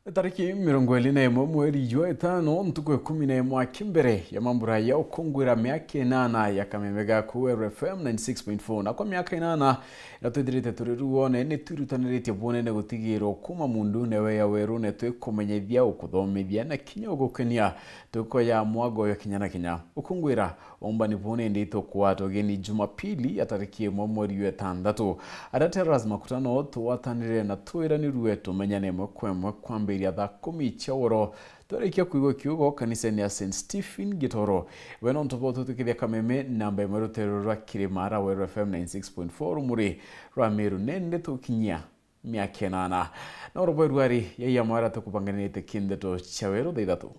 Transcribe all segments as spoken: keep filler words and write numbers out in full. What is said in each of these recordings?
Tariki mirongo iri na imwe mweri jwa itano, ntuku ikumi na imwe aki mbere ya mambura ya ukungwira miaka inana ya kameme ga Kweru F M ninety six point four. Na kwa miaka inana iria twithirite turi ruone, ni twirutaniritie bwonene gutigiirwa kuuma mundune we ya werune, twikumenyithia, ukuthomithia na kinya ugukenia, twikoya mwago ya kinya na kinya. Ukungwira Umbani buu nindi tukwata ugeni Jumapili ya tariki imwe mweri wa itandatu. Aria Terrace Makutano tugwatanire na twiranirue tumenyane imwe kwa imwe kwambiria thaa kumi cia ugoro. Twarikia kwigua kiugo kanisene ya Saint Stephen Gitoro. We nontu bwa ututwikithia kameme namba imwe rutere rwa kirima ra Weru F M ninety six point four rumuri rwa Meru nende tukinyia miaka inana. Na urobwe rwari ya ya mwara tukubanganirite kindeto cia weru thaa ithatu.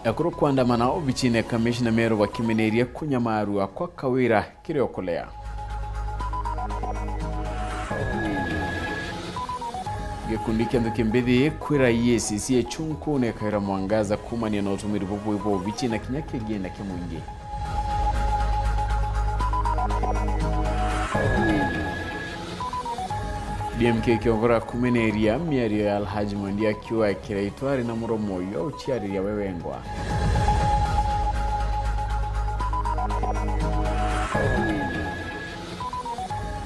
Ekuru kwandamana obichine kamishna Meru bakimenerie kunyamaarua kwa Kawira kiri okulea. Gikundi kia nthuki mbithi kwira E A C C echunkune Kawira Mwangaza kuumania na utumiri bubui bwa obichi na kinya kigienda kia mwingi. D M K ikiongora kumeneria miario ya Alhaji Mwendia akiuga Kiraitu ari na muromo jwa uciariria we wengwa.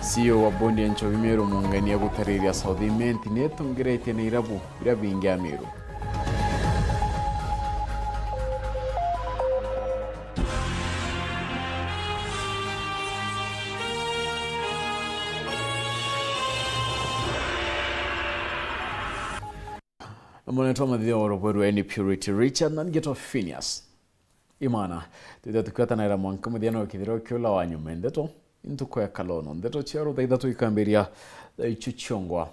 C E O wa bondi ya Nchobi Meru Mungania gutariria South Imenti ni itongeretie na irabu biria bingi a Meru. Na mwanetwa mathithia wa rubwe rwa N Purity Richard na ngeto Phineas. Imana, twitha tukiatanaira mwanka muthia no kithiro kiula wa nyuma ndeto. Ntuku ya kalono, ndeto cia rutha ithatu ikambiria thaa icio ciongwa.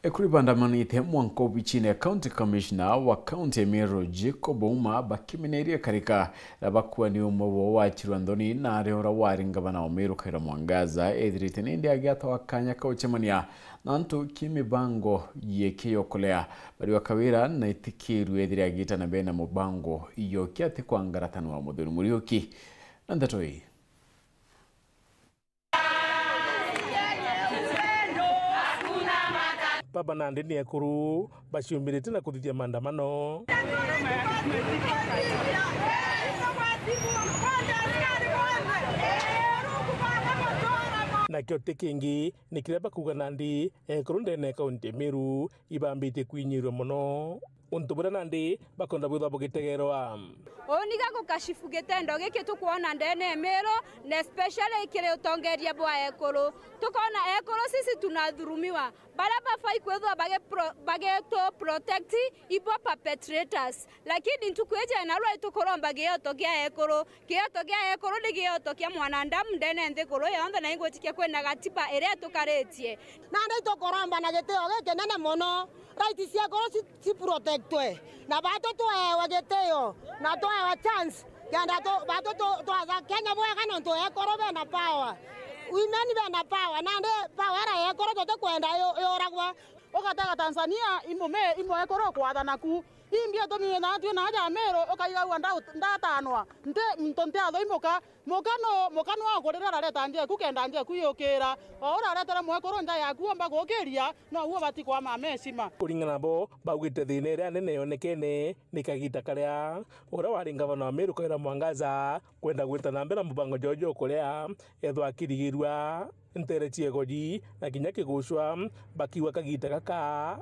Ekuri bandamanite mwanka obichine ya County Commissioner wa County ya Meru, Jacob Ouma, bakimenerie karika na bakuani umwe wao wachirwa nthoni na aria ura wari ngavana wa Meru Kawira Mwangaza ethirite nindi agiatawa kanya ka gucemania na antu ki mibango yeke yokulea. Bari wa Kawira na itikirwe ethire agita na bena mubango yoki ati kwangaratanwa muthuri Muriuki. Na ndeto ii. Baba nandi ni ekuru baciumirite na kuthithia maandamano. Nakio ti kingi ni kiria bakuuga nandi ekuru ndene ya kaunti ya Meru ibambitie kwinyirua mono. Untu buria nandi bakwenda bwithwa bugitegerwa. Uni ga gukashifu gitendo giki tukwona ndene ya Meru, na especially kiri utongeria bwa ekuru. Tukona ekuru sisi tunadhulumiwa. Baria bafai kwithwa bagi pro-, bagito protect ibo perpetrators. Lakini ntuku iji narua itukuromba gioto gia ekuru. Gioto gia ekuru ni gioto kia mwanadamu ndene nthiguru yonthe, na igwitikia kwina gatiba iria itukaritie. Nandi itukuromba na gitio gikinene mono. Right ciakwa ci, ci protectwe. Na batu tuewe gitio, na tuewe chance. Kenda tu, batu tu, twaza Kenya bwega nontu ekuru bena power. Women bena power. Nandi power era ekuru tutikwenda yu-, yuragwa. Ugatega Tanzania, imume, imwekuru ukwathana ku. Imbi utumire na atwi na aja Meru, ukaigaua nda-, ndatanwa. Nti, ntu ntiathoimuka. Muka nu, muka nu akurire arareta nja eku kenda nja eku yukira. O uraretera mwekuru nja yaku omba gukiria, no uo bati kwama meshima. Kuringana nabo, baugite thina iria nene yonekene ni kagita karia uria wari ngavana wa Meru Kawira Mwangaza kwenda gwita na mbere na mubango jojo kuria ethwa akirigirua ntere cia igoji na kinya kigucwa, bakiuga kagita gaka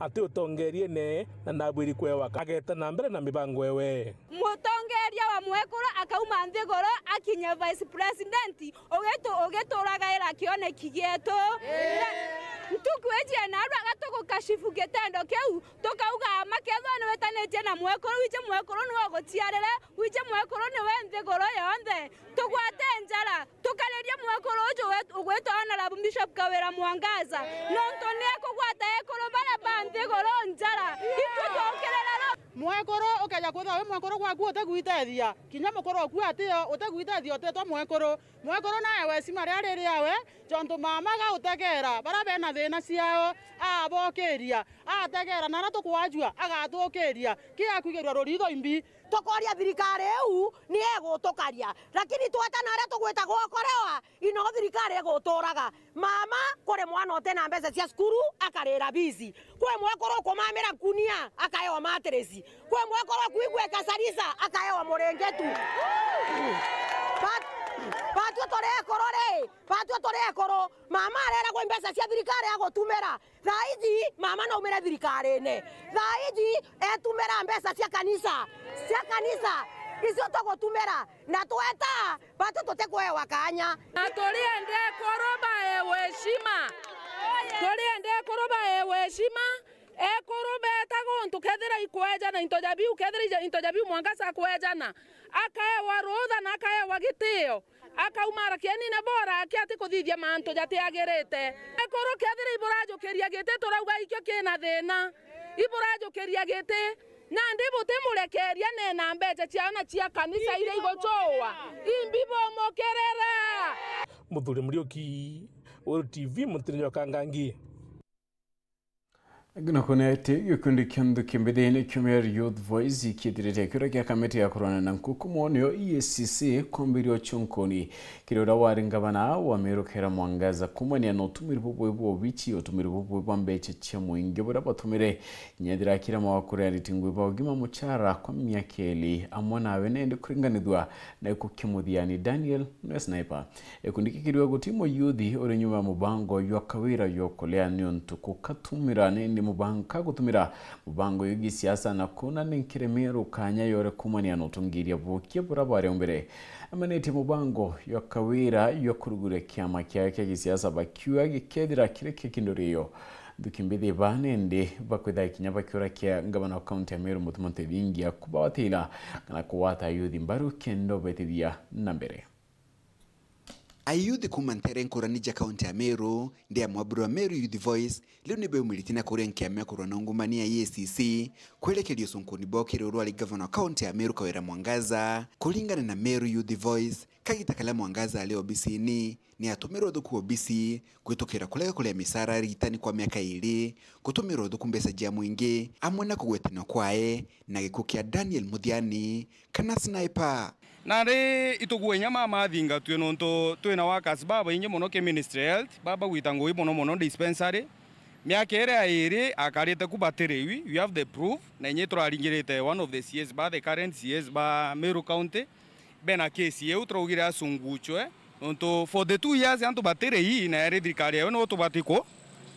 ati utongeriene na nabwiri kwewa ka-, ageta na mbere na mibango ewe. Mutongeria wa mwekuru akauma nthiguru akinye vice president, ugitu-, ugituragaira kioneki gietu. Na ntuku iji narua gatugukashifu gitendo kiu, tukauga makethwa niwitanitie na mwekuru, wiji mwekuru niwe uguciarire, wiji mwekuru niwe nthiguru yonthe. Tugwate njara, tukaririe mwekuru uju wet-, ugwitwa Honorable Bishop Kawira Mwangaza, nontu ni ekugwata ekuru baria ba nthiguru njara. Itwi tukirira ru- Mwekuru ukeja kwithirwa wi mwekuru gwaku utegwitethia, kinya mukuru oku atio utegwitethia utetwa mwekuru. Mwekuru naewe heshima riria riri awe, jontu mama ga utegera baria bena thina ciao, abokiria, ategera na aria tukwajua, agatukiria, ki akwigirua ruritho imbi. Tukoria thirikari iu ni igutukaria, lakini twetana aria tugwita gwokorewa, ino thirikari iguturaga. Mama, kuri mwana uti na mbeca cia cukuru, akarira bizi. Kwi mwekuru ukumamira nkunia, akaewa matirisi. Kwi mwekuru ukuigua ikasarisa, akaewa muringitu. Bat-, batwi turi ekuru ri, batwi turi ekuru, mama areragwa mbeca cia thirikari agutumira. Thaa iji mama naumire thirikarine. Thaa iji etumira mbeca cia kanisa. Cia kanisa. Icio tugutumira. Na tweta, batu tutikwewa kanya. Na turienda ekuru baewe heshima. Turienda ekuru baewe heshima. Ekuru beta guntu kethira ikwejana into ja biu, kethira ija-, into ja biu mwanka ca kwejana. Akaewa rutha na akaewa gitio. Akaumara kienine bora aki atikuthithia mantu jatiagirite. Ekuru kethira iburajukiria giti, turauga ikio kina thina. Iburajukiria giti, nandi butimurekeria neena mbeca ciao na cia kanisa iria igucuwa. Imbi bumukirira. Muthuri Muriuki, Weru T V, Mutiri jwa Kangangi. Gina kunete gikundi kia nthuki mbithini kiumia Youth Voice kiithirite kiuria kia kamiti ya kurwana na nkukumo nio E A C C kwambiria uchunkuni kiri uria wari ngavana wa Meru Kawira Mwangaza kuumania na utumiri bubui bwa obichi, utumiri bubui bwa mbeca cia muingi buria batumire kinya ethira akira mawakuri ariti ngugi ba ugima muchara kwa miaka iri amwe nawe nendi kuringanithua na gikuo kia muthiani Daniel nwe sniper. Gikundi giki kiriuga guti muyuthi uri nyuma ya mubango jwa Kawira jwa kulia niuntu gukatumira nindi mubango, kagutumira mubango jwa gisiasa na kuuna ni nkiremia rukanya yore kuumania na utongeria bukia buria bwari o mbere. Amenetie mubango jwa Kawira jwa kuruguria kiama kiawe kia gisiasa bakiuga gikethira kiri kia kindu rio. Nthuki mbithi ba nindi bakwitha kinya bakiura kia ngavana wa kaunti ya Meru Mutuma Nthethingia kubawatira kana kugwata ayuthi mbaru kenda ubetithia na mbere. Ayuthi kuuma ntere nkurani ja kaunti ya Meru, ndi ya mwamburi wa Meru Youth Voice, riu ni beumirite na kuria nkiama ya kurwa na ungumania ya E A C C, kwerekeria ucunkuni bwao kiri uria wari ngavana wa kaunti ya Meru Kawira Mwangaza. Kuringana na Meru Youth Voice, kagita karia Mwangaza ari obisini, ni atumirwe uthuku obisi, kwitukira kurega kuria micara ya arigitani kwa miaka iri, gutumirwa uthuku mbeca ja muingi, amwe na kugwetanwa kwae na gikuo kia Daniel Muthiani kana Sniper. Nandi itukuwe inya mama athingatue, nontu twina workers babaingi mono ki Ministry Health, baba gwita ngugi mono mono dispensary. Miaka iria iri akarite ku batiriwi, we have the proof, na inya turaringirite one of the C As ba, the current C As ba Meru County, bena case iu, turaugire asunguchwe, nontu for the two years antu batiri ii, na yari thirikari yawe niwe tubati ku-,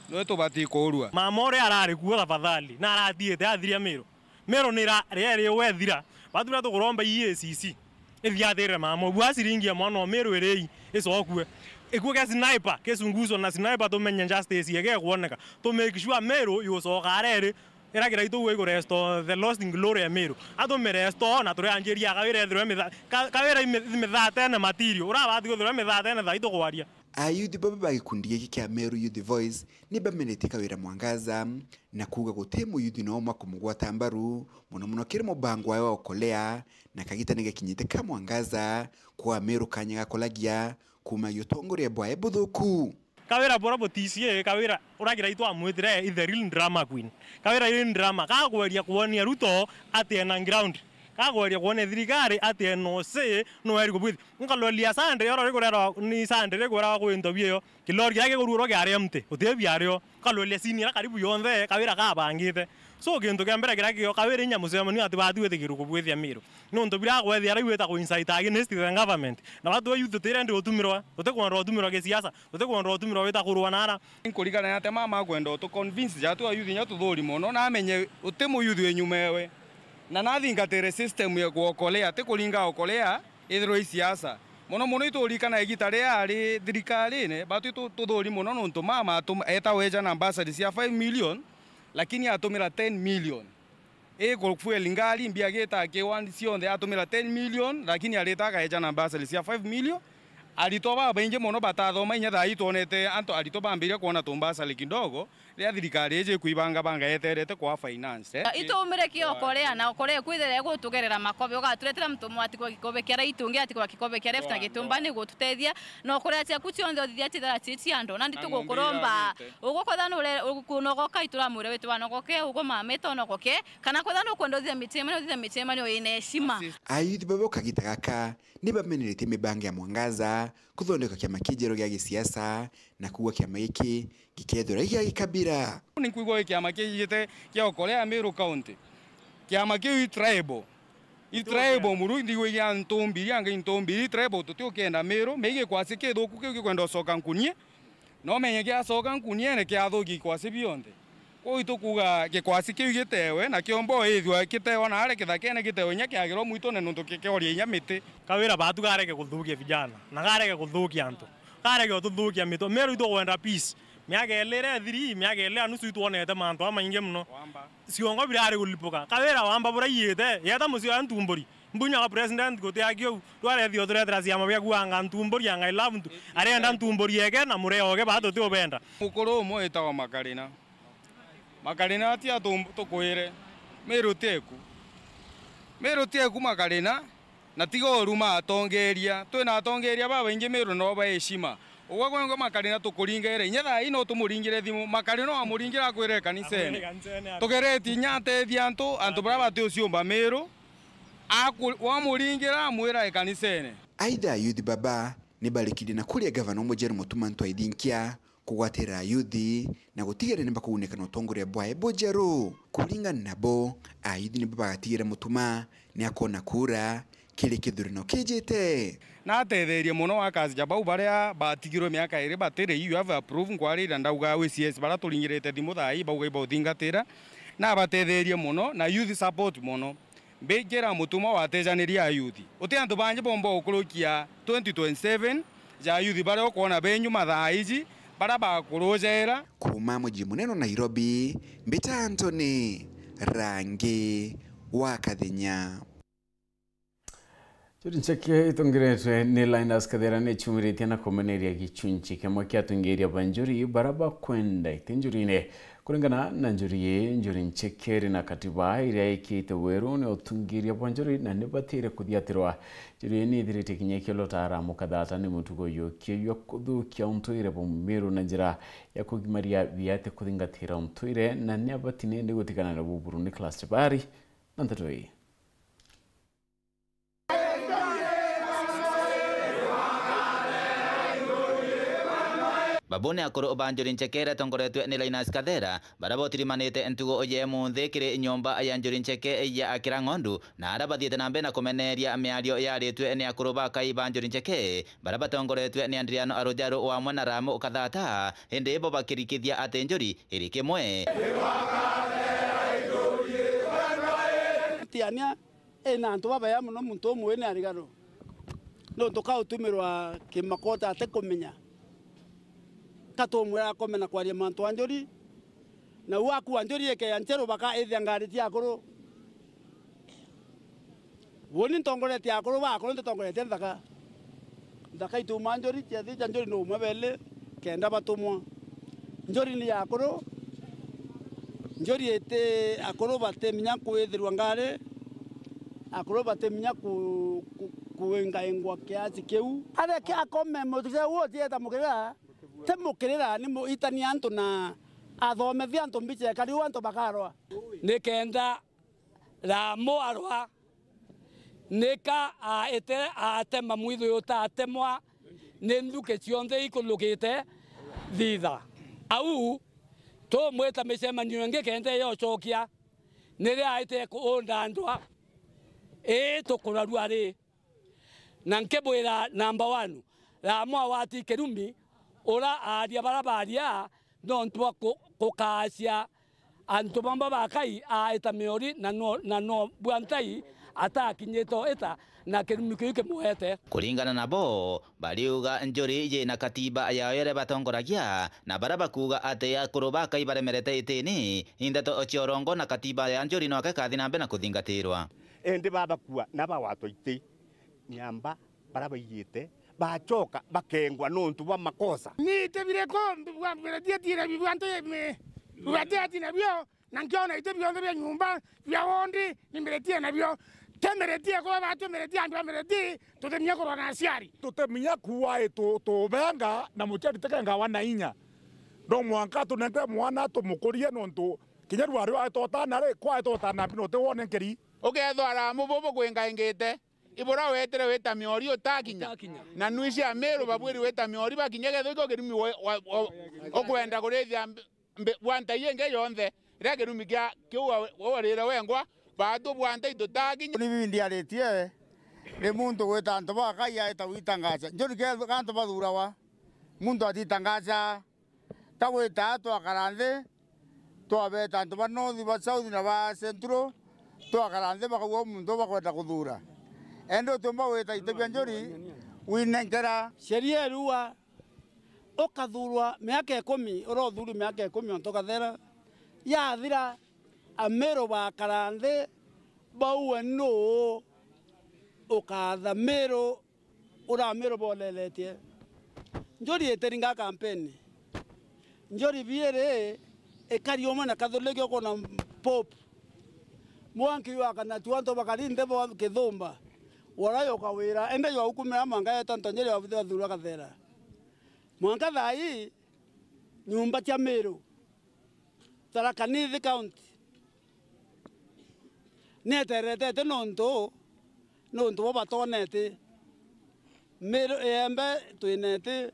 niwe tubati kuurua. Mama uria arari kuo tafadhali, na aratiite athiria Meru. Meru ni ra-, rieri wethira. Batu na tukuromba E A C C ithiathirire mama ubu, a ciringi ya mwana o Meru iri ii, icokue. Gikuo kia Sniper, kisunguchwe na Sniper, tumenye justice yege kwoneka. Tu make sure Meru yucoka areri, ira Kiraitu uguo iku restore the lost glory ya Meru. Atume restore na turianjiria Kawira ethirwe mitha-, Ka-, Kawira imi-, mithatene material. Urabati kwithirwa mithatene thaa itukwaria. Ayuthi baba ba gikundi giki kia Meru Youth Voice ni bamenetie Kawira Mwangaza na kuuga guti muyuthi no umwe akumugwata mbaru, mono mono kiri mubango wawe wa ukolea, na kagita ni gakinyite ka Mwangaza kwa Meru kanya ga kulagia kuuma giutongoria bwae buthuku. Kawira bura buticie, Kawira ura Kiraitu amwitire is the real drama queen. Kawira iri drama, kagweria kwonia Ruto ati ena ground. Kagweria kwonia thirikari ati ena usi, no eri kubwithia. Nkalolia Sunday, oro rikurerwa ni Sunday, rikurerwa kwi into bieyo. Kilori kiria kigururwa kiari empty, uti biario. Nkalolia sini iria karibu yonthe, Kawira kabangite. So, kintu kia mbere kiria kio, Kawira inya mucemanio ati bati gwitikiru kubwithia Miru. Nontu bira gwethia ara iwita ku incite against the government. Na batu ba youth tutirendi gutumirwa, tutikwenda gutumirwa gisiasa. Tutikwenda utumirwa wita kurwa nara. Nkurigana atia mama akwenda utu convince jatu ayuthi inya tuthuri mono, na amenye uti muyuthi wi nyuma ewe. Na nathingatire system ya kuokolea, ti kuringa okolea, ithirwa i siasa. Mono mono iturikana igita ria ari thirikarine, batu itu-, tuthuri mono nontu mama atum-, eta weja na bursary cia five million, lakini atumira ten million. Ii ku fuel ngari, mbia gita K one cionthe atumira ten million, lakini arita akaeja na bursary cia five million. Aritwa babaingi mono batathoma, inya thaa ii twonete antu, aritwa bambiria kwona tumbasari kidogo, Riria thirikari iji ikuibangabanga yeterete kwa finance, eh? Ituumire kiokorea na okorea kwithira igutugerera makobe, ugaturetera muntu umwe atigwa gikobe kia right, ungi atigwa gikobe kia left, na gitumbani gututeethia, na okorea ciaku cionthe uthithia cithera cii cia andu. Na nditugukuromba, ugukwetha nure-, ugu-, nogoka ituramwire witu wa nogoke, ugu mamite onogoke, kana kwetha nukwenda uthithia micemanio, uthithia micemanio ina heshima. Ayuthi baba kagita gaka ni bameneretie mibango ya Mwangaza kuthondeka kiama kijeru gia gisiasa, na kuuga kiama giki gikethirwa i gia gikabira. Ni nkwigua i kiama kiijite kia Okolea Meru County. Kiama kiu i tribal. I tribal muru, ndigwa gia ntumbiri, anga i ntumbiri, i tribal tutiukenda Meru, mei gikwasi kithuku kiu gikwenda ucoka nkunie. No menye giacoka nkuniene kiathukia ikwasi bionthe. Kwou itukuuga gikwasi kiu gitewe, na kiomba ithua gitewa naria kithakene, gitewe inya kiagirwa mwitune, nontu kikioria inya miti. Kawira batu gareke kuthukia vijana, na gareke kuthukia antu, gareke ututhukia mito. Meru itugwenda peace. Miaka ili irethiri, miaka ili na nusu itwonete mantu amaingi muno. Ciongo birari kulipuka. Kawira wamba buraiyite, yeta mucii wa ntumburi. Mbunya wa president guti aki uu, twarethio turetera ciama bia kuanga ntumburi anga I love ntu-, arenda ntumburi eke na mureo oke baa tutiubenda. Mukuru umwe witagwa Makarina. Makarina atia tumbu-, tukwire. Meru teku. Meru teku Makarina, na tiga uruma atongeria. Twina atongeria babaingi Meru no ba heshima. Ugwe gwengwa Makarina tukuringere. Inya thaa ii no tumuringire thimu. Makarina wamuringira akwire kanisene. Akwire kanisene. Tugeretie inya atethia antu, antu baria batiuciumba Meru. Aku-, wamuringira amwira e kanisene. Aitha ayuthi baba ni barikirie na kuria gavana umujeru Mutuma M'Ethingia kugwatira ayuthi na gutigira ni bakuguneka na utongoria bwae bujeru. Kuringana nabo, ayuthi nibo bagatigire Mutuma ni akoona kura kiri kithurano kijite. Natetherie mono workers ja bau baria batigirwe miaka iri batiri, you have a proof, nkwarira ndauga wi C S baria turingirite thimu thaa ii bauga ibauthingatira. Nabatetherie mono na youth support mono. Mbikira Mutuma watejanirie ayuthi. Uti antu bangi bomba gukurukia twenty twenty-seven ja ayuthi baria ukwona benyu mathaa iji, baria bakurujera. Kuuma muji munene wa Nairobi, mbita Anthony Rangi wa Kathenya. Njuri Ncheke itongeretwe ni Linus Kathera ni ichumiritie na kumeneria gichunchi kimwe kia atongeria ba njuri baria bakwenda iti njurine. Kuringana na njuri ii, Njuri Ncheke iri na katiba iria ikite weru ni utongeria bwa njuri na ni batire kuthiatirwa. Njuri ii ni ithiritie kinya ikiolota aramu kathata ni mutugo yukie jwa kuthukia untwire bwa Mumiru na njira ya kugimaria biate kuthingatira untwire, na ni abati nindi gutigana na buburu. Nicholas Chibari na nteto ii. Babu ni akuru ba Njuri Ncheke iria itongoretue ni Linus Kathera, baria bautirimanite ntugo ya umunthi kiri nyomba ya Njuri Ncheke ya Akira Ng'ondu, na aria bathiite na mbere na kumeneria miario yaritue ni akuru ba kai ba Njuri Ncheke, baria batongoretue ni Andriano Arujaru wamwe na Ramu Kathata, indi bo bakirikithia ati njuri iri kimwe. Tiania. Ina antu babaya mono, muntu umwe ni arigaru, nontu ka utumirwa kimakota atikumenya, ka tumwira akome na kwaria mantu a njuri, na u akua njuri ikeya ncheru baka ithia ngari cia akuru. Uuni ntongoretie akuru ba akuru, nditongoretie nthaka. Nthaka ituuma njuri, ciathi cia njuri ni umwe beli, kenda batumwa. Njuri ni ya akuru. Njuri iti, akuru batimenya kwithirwa ngari, akuru batimenya ku-, ku-, kuingaingwa kiasi kiu. Areke akome muthenya uu utieta mukirira, ti mukirira ni muitani antu na athomethie antu mbicha ekari uu antu bakarwa. Nikenda Ramu arwa, nika aite atema mwithu yutatemwa ni nthuki cionthe ikulukite thitha. Au tumwita micemanio ingi kenda yocokia, niria aite kuunda ndwa, ii tukurarua ri? Na nkibwira number one, Ramu awati kirumi, ura aaria bara baaria, nontu bwa ku-, kukaacia antu bamba ba Kai aita miori, na no, na no bwa ntai atakinyite o ita, na kirumi kiu kimwete. Kuringana nabo, bariuga njuri yina katiba yayo iria batongoragia, na baria bakuuga ati akuru ba Kai baremerete itini, i ndeto cia urongo na katiba ya njuri no ake kathi na mbere na kuthingatirwa. Indi babakua na bagwatwa iti. Nyamba baria baiyite, bacoka bakengwa nontu bwa makosa. Ni iti biriko bwambire thietire bibwa ntu imi? Tugateti nabio, na nkiona iti bionthe bia nyumba, bia wondi, ni mireti nabio. Ti mireti kuba batu mireti, andu a mireti, tutiminya kurwa na aciari. Tutiminya kuwa i tu-, tubenga na muciari tekengawa na inya. No mwanka tunenge mwana tumukurie nontu kinya rwari wa totana ri, kwa totana bino te wone nkeri. Ukethwa aramu bubu kwingaingite. Ibura wetire wita miori utakinya. Utakinya. Na nui cia Miru babwiri wita miori bakinya getho iko kirumi wa, wa, wa, ukwenda kurithia mbe-, mbe-, bwanta iingi yonthe. Iria kirumi kia kiu wa, wa warire wengwa, batu bwanta itutakinya. Ni bibi ndiaritie, ni muntu gwita antu bakai aita gwitangaca. Njuri ke-, gantu bathurawa, muntu atitangaca. Ta gwita twakara nthi, twabeta antu ba North, ba South na ba Central, twakara nthi bakauga uu muntu bakwenda kuthura. Indi utiumba gwita ite bia njuri winenkera. Sheria irua ukathurwa miaka ikumi, ura uthuri miaka ikumi ontu ukathera. Yathira, Amiru bakara nthi bauwe nuu ukatha Miru. Ura Miru boleretie. Njuri itiringa kampeni. Njuri biiri ikari umwe na Kathuliki ukona Pope. Mwanki jwa kana tu antu bakari nthi bo kithumba. Wara yukawira, indi jwa ukumira mwanka yeta nto njuri wa buthi wa thurwa kathera. Mwanka thaa ii, nyumba cia Miru. Tharaka Nithi County nieteretete nontu, nontu bo batonete. Miru, Iembe twinete,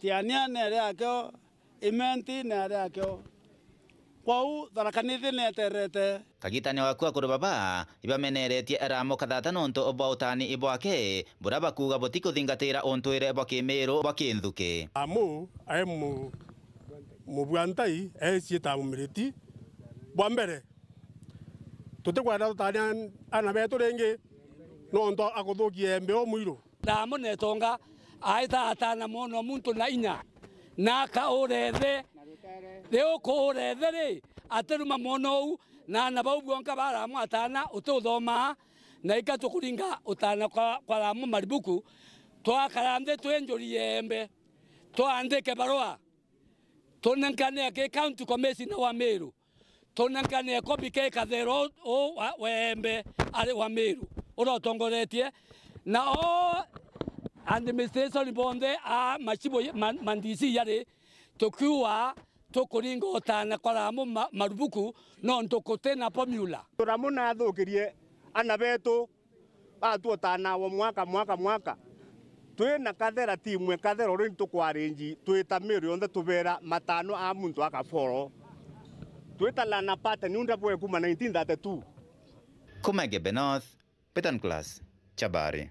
Tiania ni ari akio, Imenti ni ari akio. Kwou Tharaka Nithi nieterete. Kagitani waku akuru baba ibameneretie Ramu Kathata nontu bwa utani bwake, buria bakuuga butikuthingatira untwire bwa kimiru bwa kinthuki. Amu ai mu-, mubua ntai eeciita mumiriti bwa mbere. Tutikwenda tutania ana beetu ringi nontu akuthukia Iembe umwiru. Ramu Netonga aita atana mwono muntu na inya, na akaura ithe. Ri ukuura ithe ri, atiruma mwono uu, na ana bau bwonka ba Ramu atana utiuthomaa, na ika tukuringa utana kwa, kwa Ramu Maribuku, twakara nthi twi njuri Iembe, twandike barua, tunenkane ki county commissioner wa Miru, tunenkane kobi ke kathero u wa, wa Iembe ari wa Miru, uria utongoretie, na o administration bonthe a macibu ma, ma D C yari, tukiuga tukuringa utana kwa Ramu ma, marubuku, nontu kutina formula. Ramu nathukirie ana beetu, batuotanawa mwaka, mwaka, mwaka. Twi na kathera timu e kathera uri ntukwarinji, twita Miru yonthe tubera matano a muntu akaforo. Twita lana pate niunda bwe kuma nineteen thirty-two. Kuma Igembe North, Peter Nicholas, Chabari.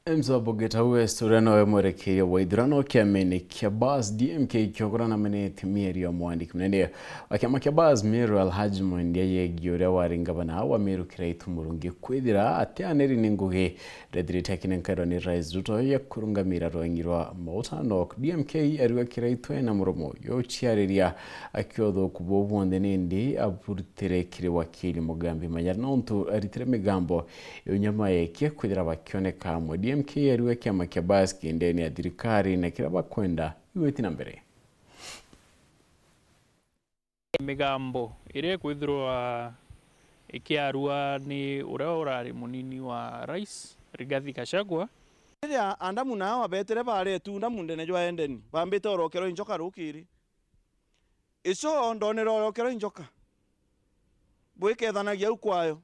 Mzee wa Bogeta West, uria nowe mwerekeria wa ithurano kiamene kia Bas D M K kiogora na menete mieri ya mwandiki munene wa kiama kia Bas Miru Alhaji Mwendia yegi uria wari ngavana wa Miru Kiraitu Murungi kwithira atianiri ni ngugi rethirite akinenkairwa ni Rais Ruto ya kurungamira rwangi rwa mauta nok. D M K ariuga Kiraitu ena muromo yo ciariria akiothuku bo bwonthe nindi aburutire kiri wakili Mugambi Manyara nontu aritire migambo Iu nyama yekie kwithira bakioneka amwe. D M K ariuga kiama kia Bas kiendene ya thirikari na kiria bakwenda igwiti na mbere. Migambo iria ikwithirwa ikiarua ni uria urari munini wa rais, Rigathi Gachagua. Riria Adamu na Hawa beetire baaree tunda muundene jwa Edeni, baambite orokerwa i njoka rukiri. Ico ndoonere orokerwa i njoka, bwikethanagia au kwayo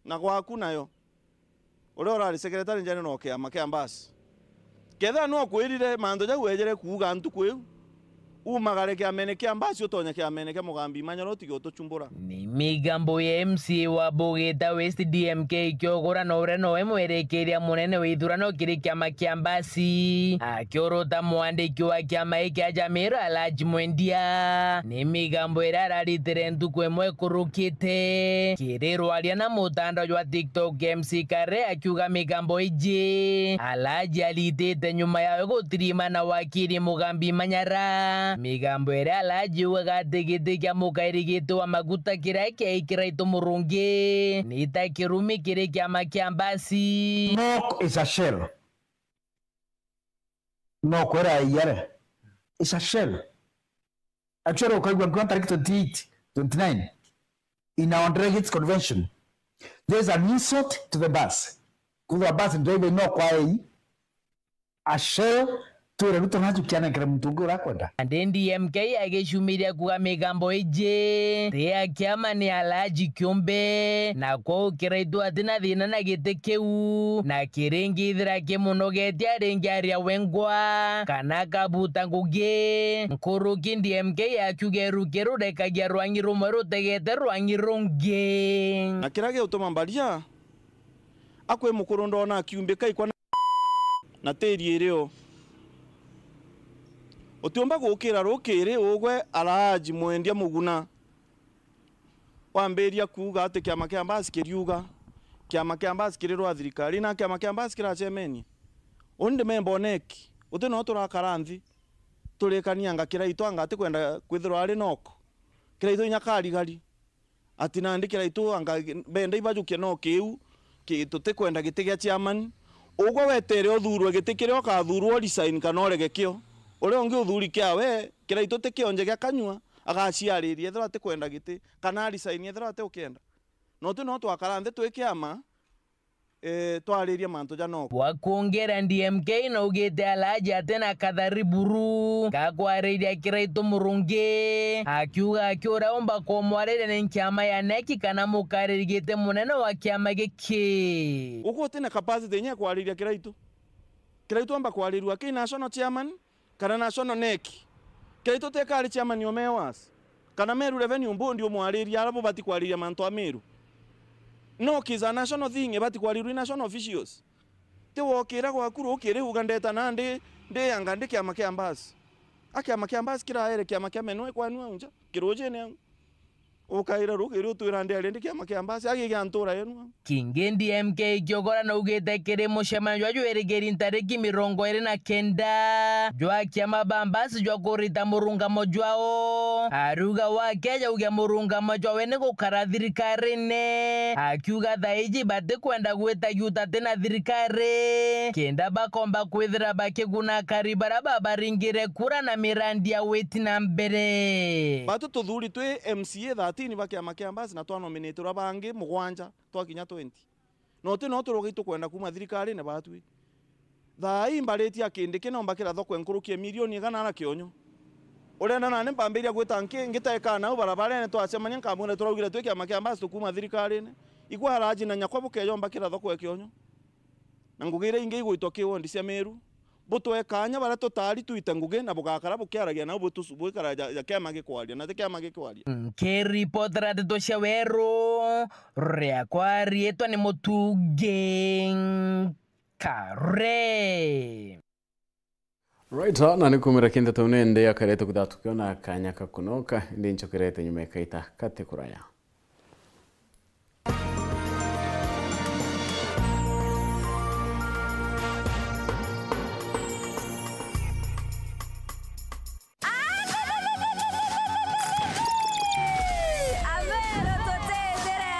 na gwaku nayo, uria urari secretary general o kiama kia Mbasi. Kethira ni okwirire mantu jau wejere kuuga ntuku iu, umagare kiamene kia Mbasi utonye kiamene kia Mugambi Manyara utige utuchumbura. Ni migambo ya M C A wa Bugita West D M K Kiogora na uria nowe mwerekeria munene wa ithurano kiri kiama kia Mbasi. Akiuruta mwandiki wa kiama giki kia Jamir Alhaji Mwendia, ni migambo iria araritire ntuku imwe ikurukite. Kiri rwaria na mutandao jwa TikTok, M C Kare akiuga migambo iji Alhaji aritite nyuma yawe gutirima na wakiri Mugambi Manyara. Migambo iria Alhaji augaga ati giti kia mukairi giti wa maguta kiria kiai Kiraitu Murungi ni ta kirumi kiri kiama kia Mbasi. Nok is a shell. No kwera iyare. It's a shell. Actually, ukaigua nkuona tariki twenty-eight, twenty-nine, in our delegates convention, there is an insult to the bus. Kwithirwa bus driver no kwa ei, Asheo, twire Ruto najukia anenkere muntu ungi uria akwenda. Nandi D M K agicumiria kuuga migambo iji ti ya kiama ni Alhaji kiumbe, na kwou Kiraitu atina thina na giti kiu, na kiringithira kimunogetie aringi aria wengwa kana akabuta ngugi. Nkuruki D M K akiuga iruki rurekagia rwangi rumwe rutegete rwangi rungi. Na kiria giutuma mbaria, akwi mukuru ndona akiumbika ikwa na, na tiri irio. Utiumba gukira rukiri ugwe Alhaji mwendia muguna. Wambiria kuuga ati kiama kia mbasi kiriuga, kiama kia mbasi kiri rwa thirikari, na kiama kia mbasi kiracemenie. Uni ndimemba oneki, uti no turakara nthi, turikanianga Kiraitu anga atikwenda kwithirwa ari noko. Kiraitu inya karigari. Ati nandi Kiraitu anga benda ibajukia no kiu, ki-, tutikwenda giti gia chairman. Ugwe wetere uthurwe giti kiria ukathurwa, resign kana urege kio. Uria ungi uthuri kiawe, Kiraitu ti kionje gia kanyua, agaciariria ethirwa atikwenda giti, kana resign ethirwa ati ukienda. No ti no twakara nthi twi kiama, eh, twariria mantu ja no. Bwa kwongera, D M K naugite Alhaji atina kathari buru ga kwariria Kiraitu murungi, akiuga aki uria umba kumwariria ni kiama ya neki kana mukariri giti munene wa kiama giki. Ugu utina capacity inya ya kwariria Kiraitu. Kiraitu amba kwaririrwa ki national chairman, kana national neki. Kiraitu teka ari chairman o Mewas, kana Meru Revenue Board umwariria ara bubati kwariria mantu a Meru. No kiza national thing ibati kwaririrwa i national officials. Ti wokira gwaku rukiri uga ndeta nandi, ndi anga ndi kiama kia mbasi. A kiama kia mbasi kiraere kiama kia menwe kwanu au nja, kirujine au. Ukaira rukiri utwira ndi ari ndi kiama kia mbasi, agi gia ntura yenu. Kingi D M K kiogora naugite kiri mucemanio jwa jwirigiri ntariki mirongo iri na kenda jwa kiama ba mbasi jwa kurita murungamo jwao. Aruga wake jauge murungamo jwawe ni gukara thirikarine. Akiuga thaiji batikwenda gwita giuta ti na thirikari, kenda bakomba kwithira bakiguna akari bara babaringire kura na mirandi ya witi na mbere. Batu tuthuri twi M C A thirteen ba kiama kia mbasi na twanominatirwa bangi mugwanja twakinya twenty. No ti no turogi tukwenda kuma thirikarine batwi. Thaa ii mbaritie a Kindiki no mbakira thoko nkuruki ya milioni igana na kionyo. Urenda nani mpambiria gwita nki-, ngitaekaa nau barabarene twacemania nkamwira turaugire twi kiama kia mbasi tukuma thirikarine. Ikwa Alhaji na nyakwa bukeja umbakira thoko ya kionyo. Na ngugi iria ingi igwitwa ki wondi cia Meru. Butwe kaanya baria tutari twite ngugi na bugakara bukiaragia nau butusu-, bwikara ja, ja kiama gikwaria, na ti kiama gikwaria. Nkiripotera ndeto cia Weru, riakwa riitwa ni Mutungi Kare. Right, na ni kumira kintu tu nende akarete kutha tukiona kanya ka kunoka, ndi nchokerete nyuma ikaita kati kuraya. Abero tutetire.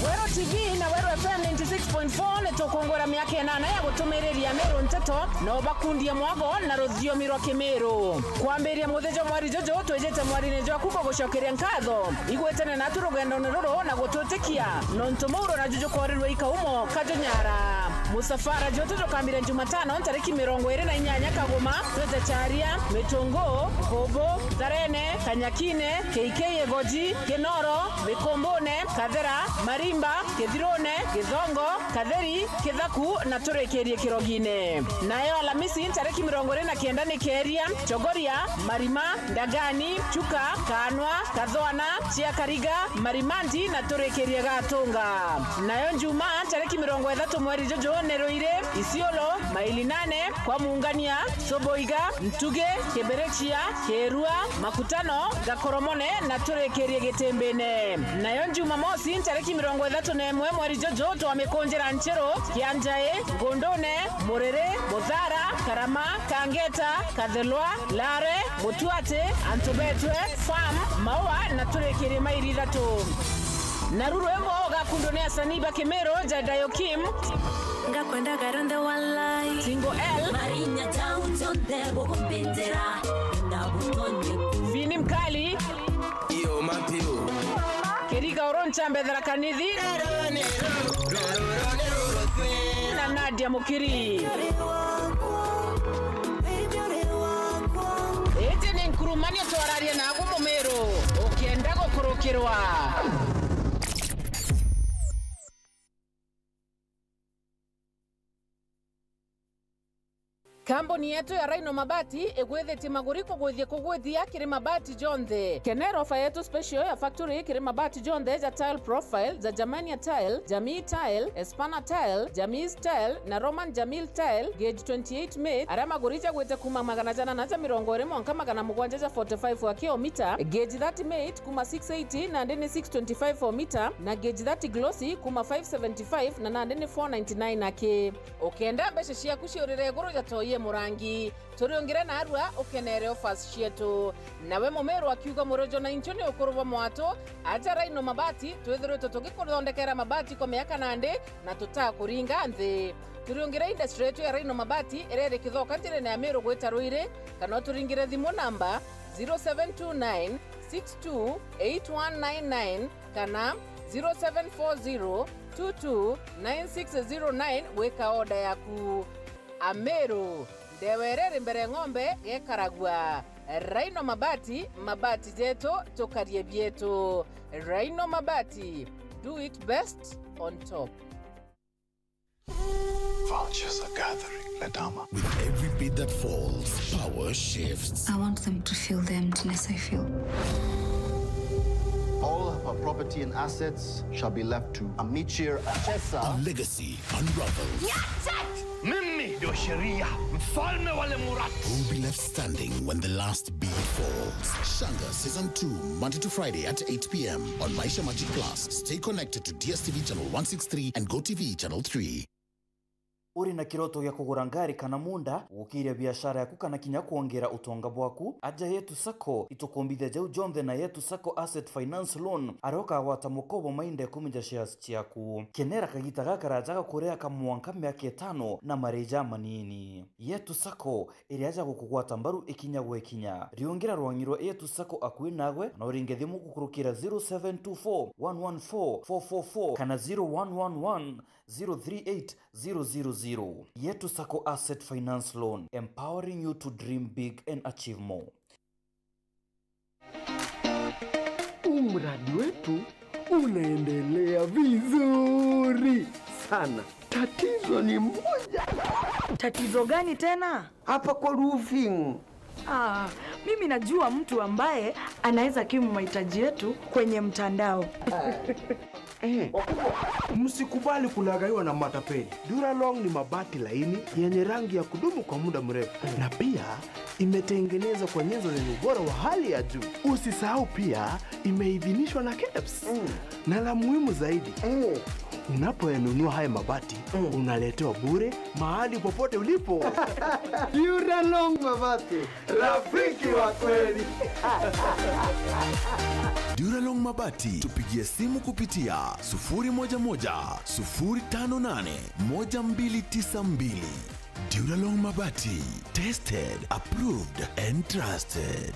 Weru T V na Weru F M ninety six point four ni tukungwira miaka inana ya gutumiriria Meru nteto na ubakundie mwago na ruthiomi rwa Kimiru. Kwambiria muthenya mweri juju twijite mwarine jwaku kugucokeria nkatho. Igwitane natu rugendone ruru na gutwitikia, nontu muuro na juju korirwe ikaumo kajunyara. Musafara jwetu jukambiria Jumatano ntariki mirongo iri na inyanya Kaguma, twite Charia, Mitungu, Kubu, Tharene, Kanyakine, K K Igoji, Kinoro, Mikumbune, Kathera, Marimba, Kithirune, Githongo, Katheri, Kithaku na turikirie Kirogine. Nayo Alamisi ntariki mirongo iri na kenda ni Keria, Chogoria, Marima, Ndagani, Chuka, Kanwa, Kathwana, Chiakariga, Marimanti na turikirie Gatunga. Nayo Njuma ntariki mirongo ithatu mweri juju ni Ruiri, Isiolo, Maili Nane, kwa Mungania, Soboiga, Ntuge, Kiberechia, Kirua, Makutano, Gakoromone na turikirie Gitimbine. Nayo Jumamosi ntariki mirongo ithatu na imwe mweri juju twamikunjira Nchiru, Kianjai, Ngundune, Muriri, Muthara, Karama, Kangeta, Kathelwa, Lare, Mutuati, Antubetwe, Farm, Maua na turikirie mairi ithatu. Naru rwimbo gakundwa ni asanii ba Kimiru, Jadayo Kim, Ngakwendaga rwenthe walai. Single L, Marinya jau jonthe bugumbindira. Vini Mkali. Iyo, Matthew. Kiriga Oroncha Mbethera Kanithi. Na Nadia Mukiri. Iti ni nkurumanio twararia naagwe Mumiru, ukienda gukurukirwa. Kambuni yetu ya Rhino Mabati igwithitie maguri kugwithia kugwithia kiri mabati jonthe. Kenera ofa yetu special ya factory kiri mabati jonthe ja tile profile, ja Germania tile, Jamii tile, Espana tile, Jamis tile na Roman Jamil tile, gauge twenty-eight mate, aria maguri jagwite kuma magana jana na ja mirongo iri mwanka magana mugwanja ja forty-five wa kilomita, gauge thirty mate kuma six eighty nandi ni six twenty-five o mita, na gauge thirty glossy kuma five seventy-five na nandi ni four ninety-nine aki. Ukenda mbeca ciaku ciurire iguru ja toi e murangi, turiungire narua ukenere offers cietu. Nawe Mumiru akiuga murojo na inchu ni ukuru bwa mwatu, aja Rhino Mabati, twithiritwe tugikuthondekera mabati kwa miaka nandi na tutakuringa nthi. Turiungire industry yetu ya Rhino Mabati iria iri Kithoka njirene ya Miru gwita Ruiri, kana uturingire thimu namba zero seven two nine six two eight one nine nine kana zero seven four zero two two nine six zero nine gwika order yaku. Ameru, ndewa iria iri mbere ng'ombe gekaragua. Rhino Mabati, mabati jetu, tukarie bietu. Rhino Mabati, do it best on top. Vultures are gathering, Ledama. With every beat that falls, power shifts. I want them to feel the emptiness I feel. All of her property and assets shall be left to Amichir Achesa. A legacy unravels. Mimi ndio sheria, mfalme wa Lemurati. Who will be left standing when the last beat falls? Shanga Season two, Monday to Friday at eight p m on Maisha Magic Plus. Stay connected to D S T V Channel one six three and Go T V Channel three. Uri na kiroto gia kugura ngari kana munda, gukiria biashara yaku kana kinya kwongera utonga bwaku? Aja Yetu Sacco, itukumbithia jau jonthe na Yetu Sacco Asset Finance Loan, aria ukagwata mukobo mainda ikumi ja shares ciaku. Kenera kagita gakaraja ga kuria ka mwanka miaka itano na marii jamanini. Yetu Sacco iri aja gukugwata mbaru ikinya gwa ikinya. Riungira rwang'i rwa Yetu Sacco akui nagwe, na uringe thimu gukurukira zero seven two four one one four four four four kana zero one one one zero three eight zero zero zero. Yetu Sacco Asset Finance Loan, empowering you to dream big and achieve more. Huu mradi wetu unaendelea vizuri sana. Tatizo ni moja. Tatizo gani tena? Hapa kwa roofing. Ah, mimi najua mtu ambaye anaweza kimu mahitaji yetu kwenye mtandao. Eh. Msikubali kulaghaiwa na matapeli. Duralong ni mabati laini yenye rangi ya kudumu kwa muda mrefu, na pia imetengenezwa kwa nyenzo zenye ubora wa hali ya juu. Usisahau pia imeidhinishwa na keps. Mm. Na la muhimu zaidi, mm, unapoyanunua haya mabati, mm, unaletewa bure mahali popote ulipo. Duralong Mabati, rafiki wa kweli. Duralong Mabati, tupigie simu kupitia sufuri moja moja, sufuri tano nane, moja mbili tisa mbili. Duralong Mabati, tested, approved and trusted.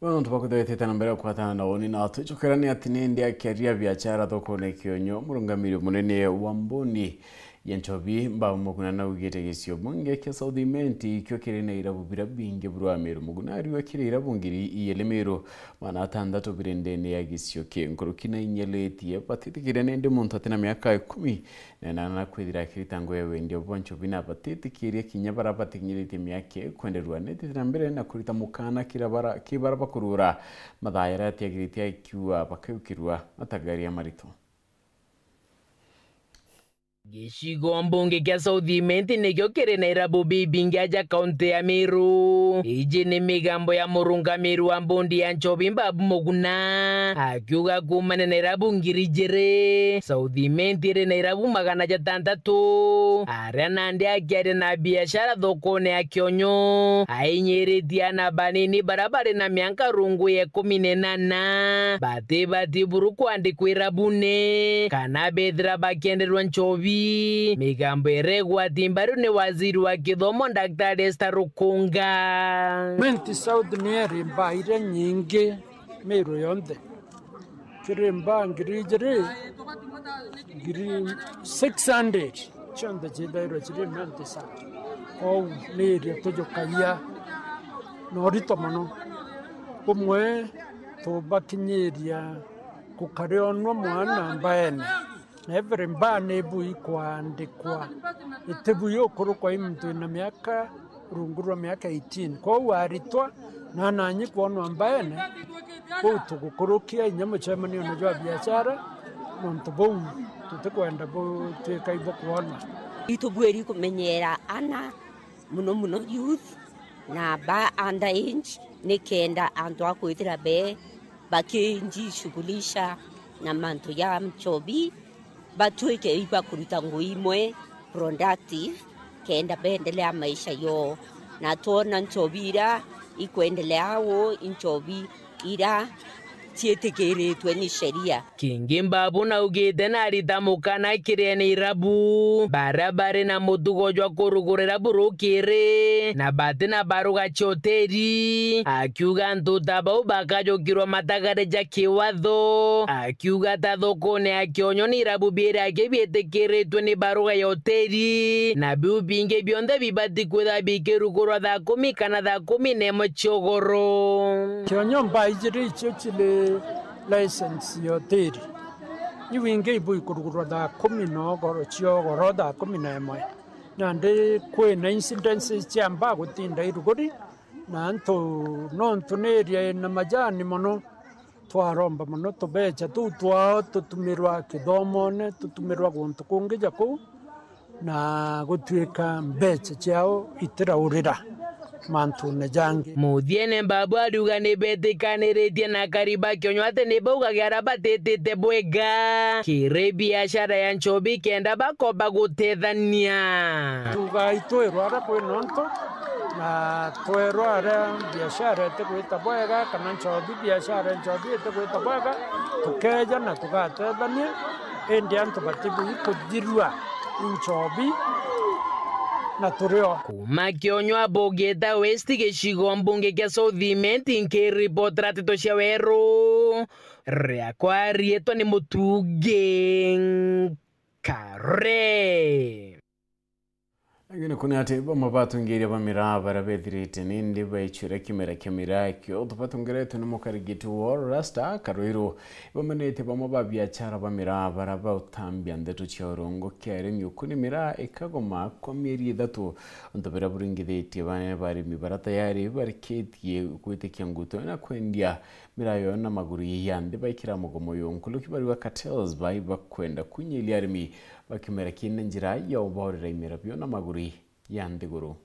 Bono ntubakwithirite na mbere kwatana na woni na twicokerani ati ni ndi akiaria biachara thokone Kionyo, murungamiri munene wa mbuni ya nchobi Mbau Muguna naugite gicio bunge kia South Imenti ikio kiri na irabu bira bingi burwa Meru. Muguna ariwe kiri irabu ngiri ijiri Meru magana atandatu biri ndene ya gicio ki nkuruki na inyelitie batitikiria nindi muntu atina miaka ikumi na inana na kwithira akirita ngugi ya wendia bwa nchobi na batitikiria kinya bara batikinyiritie miaka kwenderua. Nitite na mbere na kurita mukana kira bara, ki bara bakurura mathaa jaria atiagirite akiuga bakaiukirua matagaria marito. Gicigo mbunge kia South Imenti nikio kiri na irabu bibingi aja kaunti ya Meru. Iji ni migambo ya murungamiri wa mbondi ya nchobi Mbabu Muguna, akiuga kuumania na irabu ngiri ijiri, South Imenti iri na irabu magana jatantatu, aria nandi akiaria na biashara thokone ya Kionyo, ainyiritie ana banini baria bari na mianka rungu ya ikumi na inana batibati buru kwandikwa irabune kana bethira bakienderwa nchobi. Migambo iria igwati mbaru ni waziri wa kithomo, Daktari Esther Rukunga. Imenti South ni iri mbaa iria nyingi Meru yonthe. Kiri mbaa ngiri ijiri, ngiri six hundred cionthe ciithairwe ciri Imenti South. Kwou ni iria tujukagia na urito mono. Bumwe tubakinyiria gukarionwa mwana mbaene. Na every mbaa ni bui kwandikwa. Iti bui ukurukwa i muntu wina miaka, rungu rwa miaka eighteen. Kwou aritwa na ananyi kwonwa mbaene, kuu tugukurukia inya mucemanione jwa biashara, nontu buu tutikwenda butwika ibukwonwa. Itubwiri kumenyera ana, mono mono youth na ba under age, nikenda antu a kwithira be bakijishughulisha na mantu ja nchobi, batwike ibakuruta ngugi imwe productive, kenda beendelea maisha yoo. Na twona nchobi ira ikwendelea uu, i nchobi ira ciitikiritwe ni sheria. Kingi Mbabu naugite narita mukana kiri ene irabu baria bari na mutugo jwa kurugura irabu rukiri na bati na baruga cia hoteri, akiuga antu ta bau bakajukirwa matagare ja kiwatho. Akiuga ta thokone ya Kionyo ni irabu biiri aki biitikiritwe ni baruga ya hoteri, na biu bingi bionthe bibati kwithirwa bikirugurwa thaa kumi kana thaa kumi na imwe cia ugoro. Kionyo mbaa ijiri icio ciri license ya hoteri. Iu ingi ibu ikurugurwa thaa kumi na ugoro, cia ugoro thaa kumi na imwe. Nandi kwina incidences cia mbaa gutinda iruguri, na antu nontu ni area ina majani mono, twaromba mono tubecha tuu twao tutumirwa kithomone, tutumirwa guntu kungi ja kuu, na gutwika mbecha ciao itiraurira mantune jangi. Muthiene Mbabu ariuga ni betikaniritie na akari ba Kionyo ati ni baugaga aria batitite bwega kiri biashara ya nchobi kenda bakomba gutethania. Tuga itwirwa aria kwi nontu, na twerwa aria biashara itigwita bwega, kana nchobi, biashara ya nchobi itigwita bwega, tukeja na tugatethania, indi antu batibui kuthirua i nchobi na turi o. Kuuma Kionyo Abogeta West, gicigo mbunge kia South Imenti, nkiripotera nteto cia weru, riakwa riitwa ni Mutugi Kare. Agene kuni ati bamwe batungiria ba miraa baria bethirite nindi baicwira kimera kia miraa kio tubatungiretwe ni mukarigiti wo Rasta Karuiru. Bamenete bamwe ba biachara ba miraa baria bautambia ndeto cia urongo kia arimi ukuni miraa ikagoma kwa mieri ithatu. Untu biria buringithitie banene ba arimi baria tayari barikitie gwitikia nguto na kwendia miraa yo na maguru ya nthi baikira mugomo yo. Nkuruki bariwa cartels bai bakwenda kunyilia arimi ba kimera kina njira ya ubaurira imera bio na maguru ya nthiguru.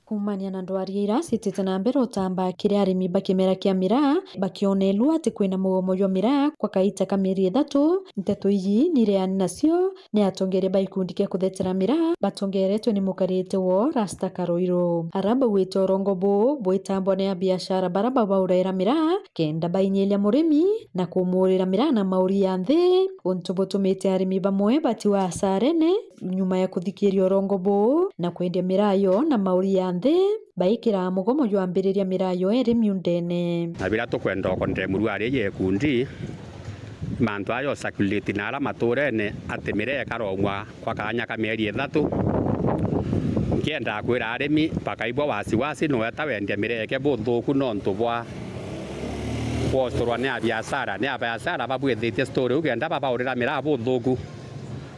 Kuumania na ndwaria ira citite na mbere utamba kiri arimi ba kimera kia miraa, bakionelua ati kwina mugomo jwa miraa kwa kaita ka mieri ithatu, nteto iji nireani nacio ni atongeria ba ikundi kia kuthetera miraa batongeretwe ni mukarite wo Rasta Karuiru. Ara bauite urongo buu bwitambwa ni abiashara bara babauraira miraa kenda bainyiria murimi na kumuurira miraa na mauri ya nthi, untu butumite arimi bamwe batiwa asarene nyuma ya kuthikiria urongo buu na kwendia miraa yo na mauri ya nthi, baikira mugomo jwambiriria miraa yo iri miundene. Na biria tukwenda ukondemurua ari ya ikundi, mantu aja usakuliti na ara maturene ati miraa ikaromwa kwa kaanya ka mieri ithatu. Nkienda kwira arimi bakaigua wasiwasi, nweta wendia miraa eke buthuku nontu bwa kwostorwa ni abiashara. Ni abiashara babwithitie story iu kenda babaurira miraa buthuku.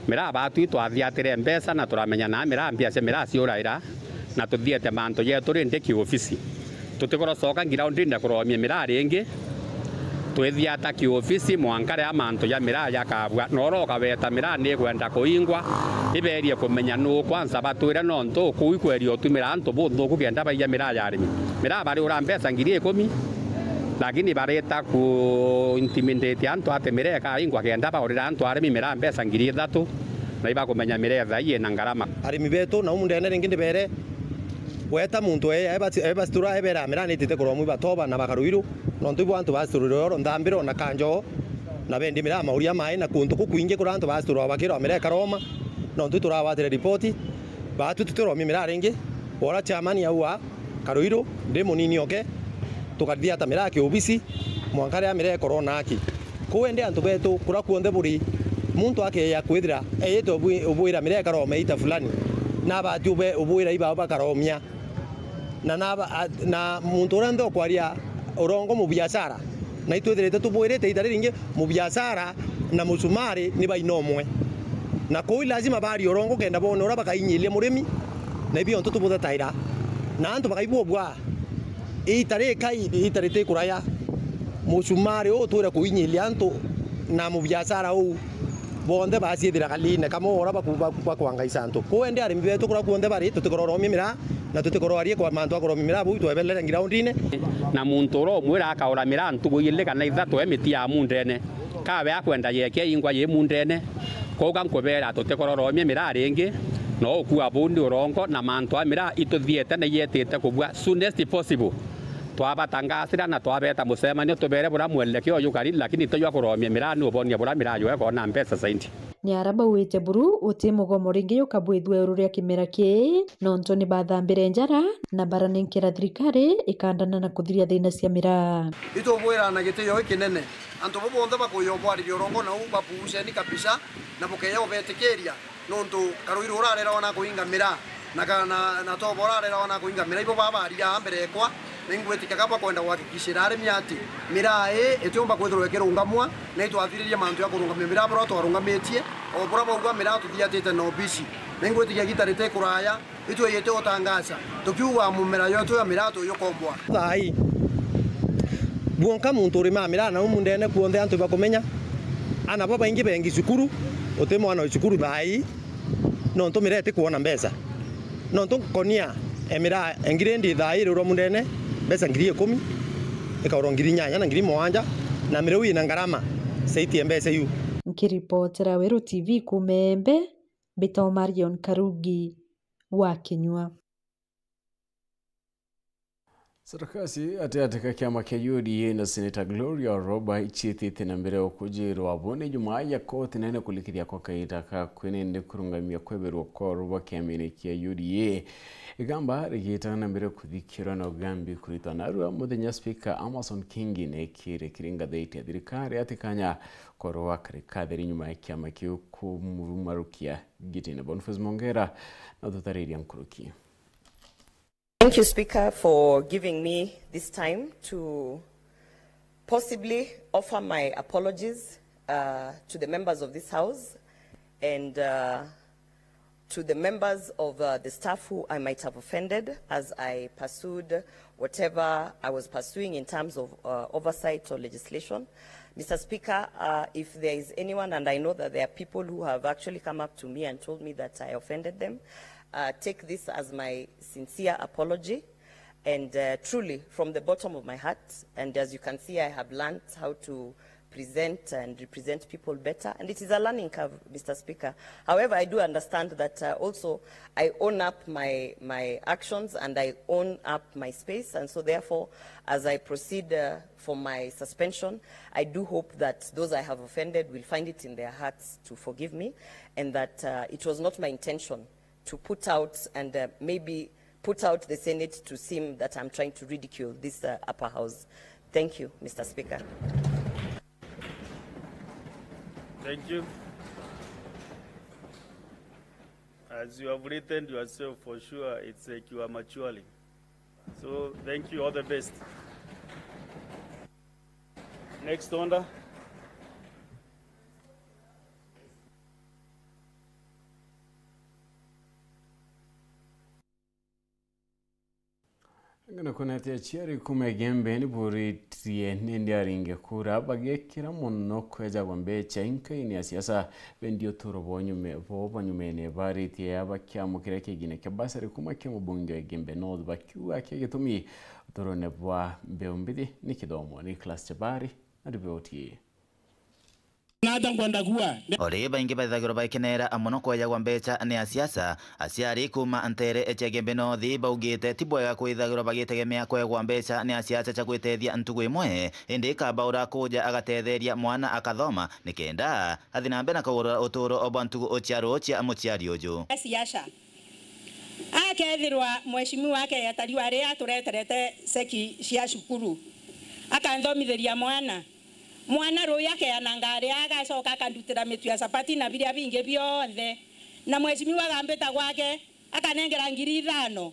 Miraa batwi twathiatire mbeca na turamenya na miraa mbia cia miraa ciuraira, na tuthiete mantu jetu rindi kiofisi. Tutikurwa coka ngiraundine kuromia miraa ringi, Twithiata kiobisi mwanka riria mantu ja miraa jakabua, na uria ukaweta miraa ni ikwenda kuingwa, iberie kumenya nuu kwanza batwire, nontu kuu ikweria utumira antu bunthuku kenda baiya miraa ya arimi. Miraa bariura mbeca ngiri ikumi, lakini barita ku intimidate antu ati miraa ikaingwa kenda baurira antu arimi miraa mbeca ngiri ithatu, na ibakumenya miraa ethai ina ngarama. Arimi betu nau mundene ringi ndibere gweta muntu ee, ee basi-, ee basitura, ee bera miraa nitite kuromwi batoba na bakaruiru, nontu ibo antu basiturire oro nthambiro na kanjo, na bendi miraa mauria mai na kuntu kukwingi kuria antu basiturwa bakirwa miraa ikaroma, nontu turagwatire ripoti, batu tutiromie miraa ringi, ora chairman aua, Karuiru, ndi munini oke, tukathia ta miraa kiobisi, mwanka riria miraa ikorona aki. Kuu indi antu betu, kuria kuonthe buri, muntu akeya kwithira eyite ubwi-, ubwira miraa ikarome ita fulani, nabati ube-, ubwira ibao bakaromia. Na, na, a-, na muntu uria nthe ukwaria urongo mubiashara, na itwithirite tubwirite ita riringi, mubiashara na musumari ni baina umwe. Na kuu lazima baria urongo kenda bone uria bakainyiria murimi, na ibio ntu tubuthataira. Na antu bakaibua bwa, iita rikai, iita ritikuraya, musumari uu utwire kuinyiria antu na mubiashara uu, bonthe baciithira kaliine kamwe ora baku-, baku-, bakwangaisa antu. Kuu indi arimi betu kuria kuonthe bari, tutikororomia miraa, na tutikorwarie kwa mantu akoromia miraa buu twebelere ngiraundine. Na muntu uria umwira akaura miraa ntugu ili kana ithatu e miti ya mundene, kawe akwenda yekia ingwa yi mundene, kouga nkubeera tutikororomia miraa ringi, no ukua bundi urongo na mantu a miraa ituthiete na iyetite kubua soonest possible. Twabatangasira na twabeta mucemanio, tubeere buria mwelekeo jukari, lakini ti jwa kuromia miraa, ni ubonia buria miraa jwekona mbeca zaidi. Ni aria bauite buru uti mugomo ringi jukabwithua iguru ria kimera kii, nontu ni bathambire njara na baranenkera thirikari ikandana na kuthiria thina cia miraa. Itubwirana gitio gikinene, antu bo bonthe bakuya ubwariria urongo nau bapuuceni kabisa, na bukeya ubetikiria. Nontu Karuiru urarerawa na kuinga miraa, na ka-, na, na Tobo urarerawa na kuinga miraa, ibo babaria mbere ekwa, na ingwitikia ka bakwenda kuhakikishira arimi ati miraa ii itiumba kwithirwa ikirungamwa, na itwathiririe mantu ya kurungamia miraa buria twarungamitie, o buria bauga miraa tuthiatite na obisi. Na ingwitikia igita ritikuraya, itwiyite utangaca, tukiuga mumera yetu ya miraa tuyukombwa. Thaa ii, bwonka muntu urimaa miraa na umu ndene kuonthe antu bakumenya, ana babaingi bengi cukuru, uti mwana wi cukuru thaa ii, nontu miraa itikwona mbeca. Nontu nkonia e miraa e ngiri ndi thaa ii irurwa mundene, mbeca ngiri ikumi, ikaurwa ngiri inyanya na ngiri mugwanja, na miraa iu ina ngarama, ciaitie mbeca iu. Nkiripotera Weru T V kuuma Embe, mbitagwa Marion Karugi wa Kinyua. Sarakasi gatagatĩ ka kĩama kĩa U D A na Senator Gloria Oroba iciĩtĩte na mbere gũkũnjĩrwo abo nĩ Jumaa ya koti nene kũrĩkĩria kwa kahinda ka kwĩnene kũrũngamia kweberwa kwa Oroba kĩamanĩ kĩa U D A. Igamba rĩgĩtaga na mbere kũthikĩrwo na ũgambi kũrutwo narua mũthenya Speaker Amason Kingi nekĩre kĩrĩ ngathĩti ya thirikari atĩ kanya kwa Oroba karĩ katheri nyuma ya kĩama kĩu kũmurumarũkia gĩtĩnĩ. Boniface Mongera na tũtarĩria nkũrũki. Thank you, Speaker, for giving me this time to possibly offer my apologies, uh, to the members of this House and, uh, to the members of, uh, the staff who I might have offended as I pursued whatever I was pursuing in terms of, uh, oversight or legislation. Mister Speaker, uh, if there is anyone, and I know that there are people who have actually come up to me and told me that I offended them, uh, take this as my sincere apology, and, uh, truly, from the bottom of my heart, and as you can see, I have learned how to present and represent people better, and it is a learning curve, Mister Speaker. However, I do understand that, uh, also I own up my, my actions, and I own up my space, and so therefore, as I proceed, uh, for my suspension, I do hope that those I have offended will find it in their hearts to forgive me, and that, uh, it was not my intention to put out and, uh, maybe put out the Senate to seem that I'm trying to ridicule this, uh, upper house. Thank you, Mister Speaker. Thank you. As you have written yourself, for sure, it's like you are maturing. So, thank you, all the best. Next order. Ngana kunetia aciari kuuma Igembe ni buritie nindi aringe kura bagekira mono kwejagwa mbecha inkaini ya siasa, bendi uturo bwa nyume-, bo bwa nyumene baritie abakiamukire kigina kia basari kuuma kia mubunge wa Igembe North, bakiuga kia gitumi uturone bwa mbeu mbithi ni kithomo. Nicholas Chabari na riboti ii. Nata nkwenda kuwa. O rigi baingi baithagirwa bagikenera mono kwejagwa mbecha ni asiasa, aciari kuuma nteere cia Igembe North baugite ti bwega kwithagirwa bagitegemea kwegwa mbecha ni asiasa cia gwitethia ntugu imwe, indi kaba urakuja agatetheria mwana akathoma nikenda athi na mbere na kugurura uturo bwa ntugu cia ruu cia muciari uju. Siasa. Akethirwa mheshimiwa akeyeta riu ari atureterete ceki cia cukuru, akanthomithiria mwana. Mwana rui akeana ngari, agacoka akandutira mitu ya chapati na biria bingi bionthe. Na mheshimiwa agambita gwake, akanengera ngiri ithano,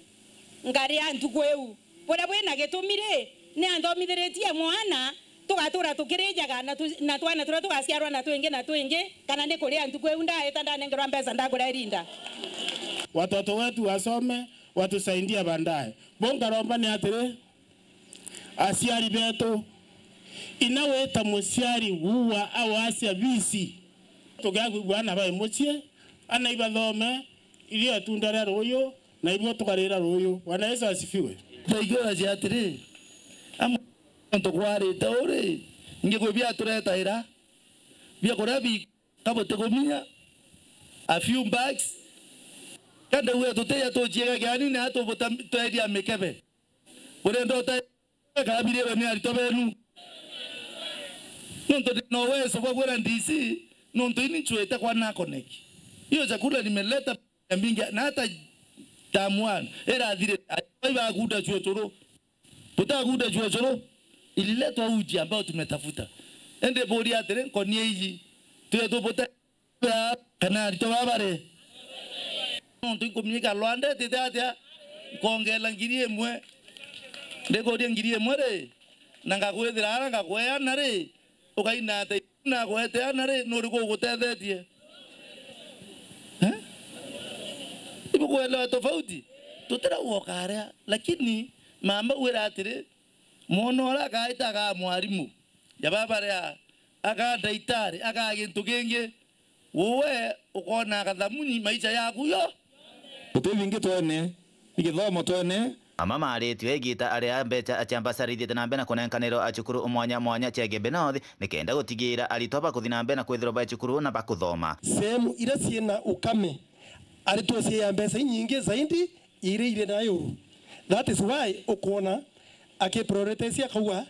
ngaria ntuku iu. Buria bwina gitumi ri, ni anthomithiritie mwana, tugatura tukirijaga na tu-, na twana turia tugaciarwa na twingi na twingi, kana ni kuria ntuku iu ndaita ndanengerwa mbeca ndagura irinda? Watoto wetu wasome, watusaidie baadaye. Bo nkaromba ni atiri, aciari betu, ina wita muciari uwa awacia bisi, tugiakwigua ana bai mucii, ana ibathome, irio itunda ria ruuyu, na ibuo tukarira ruuyu. Bwana Yesu asifiwe. Thaigura cia atiri, amwe antu kwarite uri, ingi kwi bia turetaira, bia kuria bi-, kabuti kuminya, a few bags, kandi uwe tutiya tuciega kiani na tubuta tweria mikebe. Urenda uta-, kabirire ni aritwa benu. Nontu ndina uwezo bwa kwira D C, nontu ini ncwite kwa NACONEC. Hiyo chakula nimeleta mingi, na hata tamu one irathire, aritwa ibagunda cucuru. Butagunda cucuru, ililetwa uji ambao tumetafuta. Ende buri atiri, nkonia iji, tuye tubuta ya, kana aritwa baba ri? Nontu inkuminyika Rwanda itite atia? Nkongela ngiri imwe. Ndikuria ngiri imwe ri, na ngakwithira ara ngakweana ri, ukaina ati nakweteana ri, nuriku ugutethetie? Eh? Ibukuelewa tofauti? Tutirauga ukaria, lakini mama wira atiri, mwana uria akaita akaa mwarimu, ya baba ria akaa ndaitari, akaa gintu kingi, uwe ukona kathamuni maisha yaku yo. Guti bingi twene, ni githomo twene. Mama maritue igita aria mbecha cia mbasari ithiite na mbere na kunenkanirwa a cukuru mwanya mwanya cia Igembe North, nikenda gutigira aritwa bakuthi na mbere na kwithirwa bai cukuru na bakuthoma. Sehemu iria ciina ukame, aritwa ciia mbecha inyingi zaidi iria iri nayo. That is why ukwona akiprioritize akauga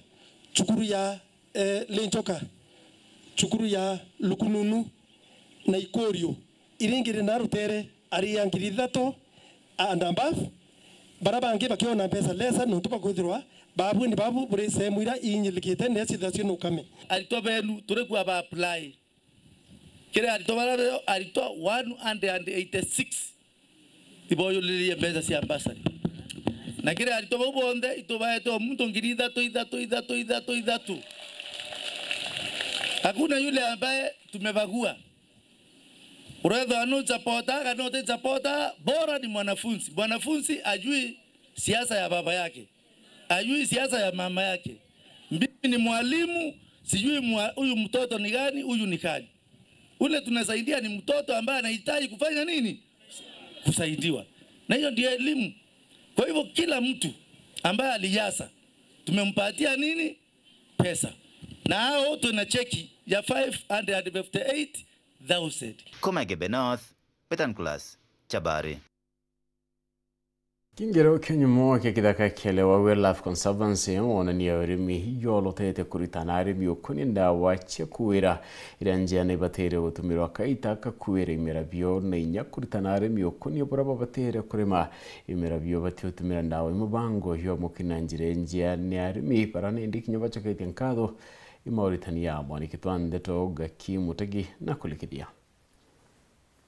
cukuru ya, eh, Linchoka, cukuru ya Lukununu na Ikurio, iria ingi iri na rutere ari ya ngiri ithatu and above, baria bangi bakiona mbeca lesser nontu bakwithirwa babu ni babu buri sehemu iria inyilikite na ciithirwa ciina ukame. Aritwa benu turi ku aba apply. Kiri aritwa baria beo, aritwa one hundred and eighty-six iboyuririe mbeca cia bursary. Na kiri aritwa bau bonthe itubaete o muntu ngiri ithatu, ithatu, ithatu, ithatu, ithatu. Hakuna yule ambaye tumebagua. Uretha nu supporter, kana uti supporter, bora ni mwanafunzi. Mwanafunzi ajui siasa ya baba yake. Ajui siasa ya mama yake. Mimi ni mwalimu, sijui mwa-, huyu mtoto ni gani, huyu ni gani. Ule tunasaidia ni mtoto ambaye anahitaji kufanya nini? Kusaidiwa. Na hiyo ndio elimu. Kwa hivyo kila mtu ambaye alijaza, tumempatia nini? Pesa. Na hao tuna cheki ya five hundred fifty-eight thousand. Kuuma Igembe North, Wetangula Chabari. Kingiro kia nyumo kia kithaka kia Lewa Wildlife Conservancy wonania urimi yolotete kuritana arimi ukunia ndawa cia kuwira iria njea na ibatire gutumirwa kaita kakuwira imera bio, na inya kuritana arimi ukunia buria babatire kurima imera bio batiutumira ndawa i mubango jwa mukina njira njea ni arimi bara nindi kinya bacoketie nkatho i mauritani ya mwaniki twa ndeto Gaki Mutegi na kulikithia.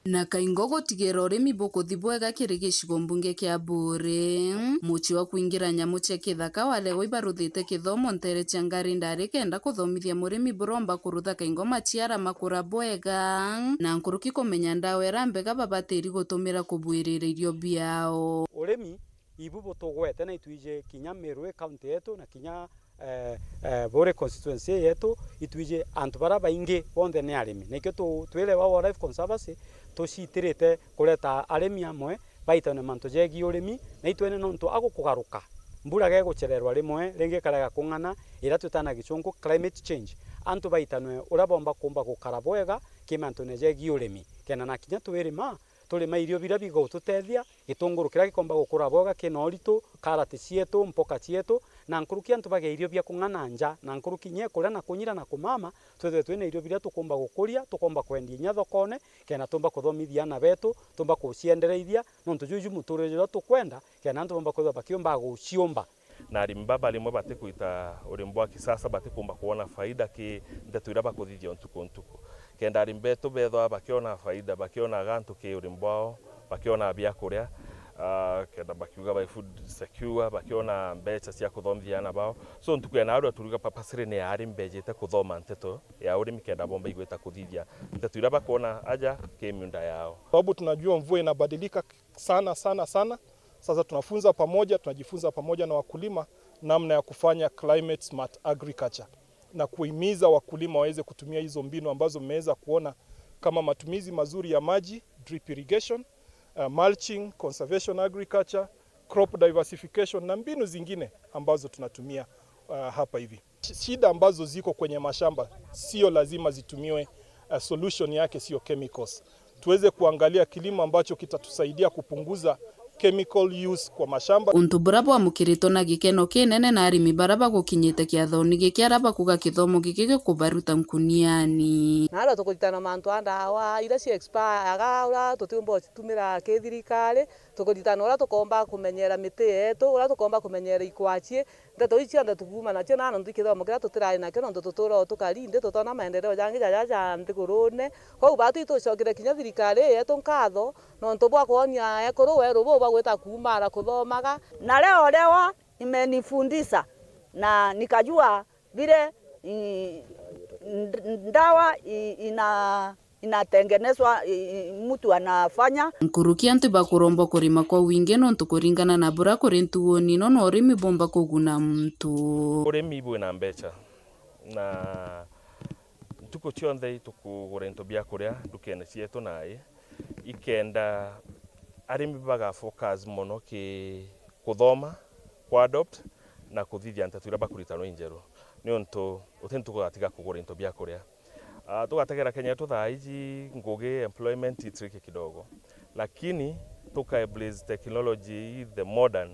Na kaingo gutigira urimi bukuthi bwega kiri gicigo mbunge kia Buuri. Mucii wa kwingira nyamu cia kithaka wa Lewa ibaruthite kithomo ntere cia Ngari Ndari kenda kuthomithia murimi buromba kurutha kaingo maciara makura bwega, na nkuruki kumenya ndawa iria mbega babatiri gutumira kubwirira irio biao. Urimi Ibu butugwete na itwiji kinya Meru county yetu na kinya, eh, eh, Buuri constituency yetu, itwiji antu bara baingi bonthe ni arimi. Nikio tu-, twire wa Wildlife Conservancy tucitirite kureta arimi amwe baitane mantu jegii urimi, na itwene nontu agukugaruka, mbura geguchererwa rimwe, ringi ikarega kung'ana, iria twita na gichungu climate change. Antu baitanwe uria bomba kumba gukara bwega ki mantune jegii urimi, kenda na kinya twirima, turima irio biria bigututethia, gitunguru kiria gikomba gukura bwega kina uritu, karati cietu, mpoka cietu, na nkuruki antu bagea irio bia kung'ana nja, na nkuruki inya kuria na kunyira na kumama, twithirwe twina irio biria tukumba gukuria, tukomba kwendia inya thokone, kenda tumba kuthomithia aana betu, tumba kuciendereithia, nontu juju muturire juria tukwenda, kenda antu bomba kwithirwa bakiumba guciumba. Na arimi baba rimwe batikwita urimi bwa kisasa, batikumba kwona faida ki nteto iria bakuthithia ntuku ntuku. Kenda arimi betu bethwa bakiona faida, bakionaga antu ki urimi bwao, bakiona biakuria, ah, kenda bakiuga by food secure, bakiona mbeca cia kuthomithia aana bao. So ntuku ya naarua turiuga papasiri ni arimi bejite kuthoma nteto ya urimi kenda bomba igwita kuthithia nteto iria bakwona aja ki miunda yao. Sababu tunajua mvua inabadilika sana, sana, sana. Sasa tunafunza pamoja, tunajifunza pamoja na wakulima namna ya kufanya climate smart agriculture na kuhimiza wakulima waweze kutumia hizo mbinu ambazo mmeweza kuona kama matumizi mazuri ya maji, drip irrigation, uh, mulching, conservation agriculture, crop diversification na mbinu zingine ambazo tunatumia, uh, hapa hivi. Shida ambazo ziko kwenye mashamba sio lazima zitumiwe, uh, solution yake sio chemicals. Tuweze kuangalia kilimo ambacho kitatusaidia kupunguza chemical use kwa mashamba. Untu bura bwamukiritwe na gikeno kinene na arimi bara bagukinyite kiathoni giki, ara bakuga kithomo giki gikubaruta nkuniani. Na ara tukuritana mantu a ndawa iria cia expire, aga uria tutiumba gucitumira kithirikari, tukuritana uria tukomba kumenyera miti yetu, uria tukomba kumenyera ikwachi, nteto ici cionthe tukuuma nacio na nontu i kithomo kiria tutiraari nakio, nontu tutuura o tukari, indi tutona maendeleo jangi jaja ja nthigurune. Kwou baatu itucokire kinya thirikari ii yetu nkatho, nontu bwa kwonia ekuru weru buu bagwita kuumara kuthomaga. Na leo, leo imenifundisha na nikajua vile, i, nd-, ndawa, i, ina inatengenezwa, i, i, mtu anafanya. Nkuruki antu bakurombwa kurima kwa wingi nontu kuringana na bura kuri ntuguuni ino no urimi bumba kuguna muntu. Urimi bwina mbeca, na ntuku cionthe itukugura into bia kuria ndukene cietu nai, ikenda arimi baga focus mono ki kuthoma, ku adopt na kuthithia nteto iria bakuritanwa injeru, niuntu uti ntuku ugatiga kugura into bia kuria. Ah, tugategera Kenya yetu thaa iji ngugi, employment i tricky kidogo, lakini tuka embrace technology the modern,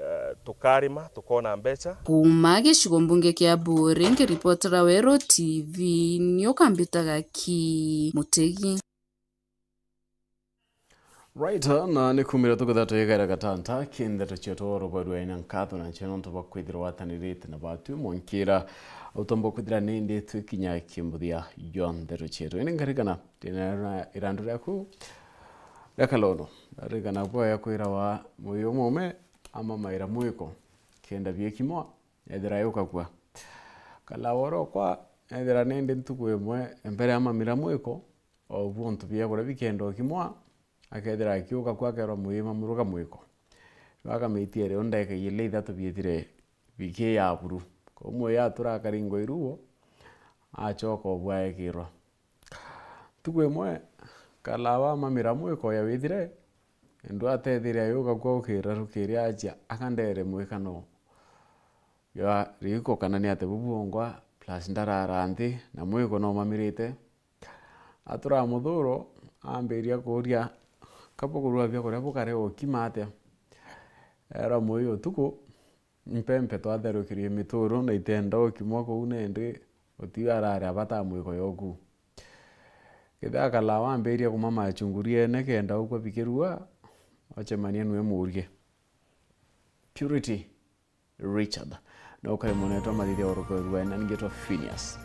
eh, tukarima, tukona mbeca. Kuuma gicigo mbunge kia Buuri, ngiripotera Weru T V, ni ukambitaga ki Mutegi. Right, na ni kumira tukutha twigera gatanta ki ndeto cietu oro bwarua ina nkatho na ncheno nontu bwa kwithirwa watanirite na batu mwankira utomba kwithira nindi twikinya kimbuthia jwa ndeto cietu. Ini ngarigana ndina irandu riaku ria kalono. Ngarigana bwaya kwirawa muyo mume ama maira mwiko kenda biekimwa ethira yukakua. Kalawa urokwa ethira nindi ntuku imwe mbere ya mamira mwiko, o buntu bia kuria bikenda ukimwa, akethira akiuka ku akerwa, "Mwima muruga mwiko." Riu akamitiere undeke ile ithatu biethire biki ya buru. Kou mwe yatura akaringwa iruo, acoka obwaekirwa. Ntuku imwe, kalawa mamira mwiko ya withire, endu atethire ayuka ku ukira rukiri acia, akandere mwikano ya riko kana ni ate bubwongwa, plus ndarara nthi, na mwiko no mamirite. Atura muthuro, ambiria kuria, "Kabukurua bia kuria bukare ukima atia?" Era mui utuku, mpempe twatherukirwe mituru na itenda ukimwa kuu nindi utiu arari abata mwiko yoku. Kethira kalawa ambiria kumama achunguriene kenda ukwa bikirua, ocemania nwe murie. Purity Richard. Na ukari munetwa mathithia uruko rwa ina ningitwa Phineas.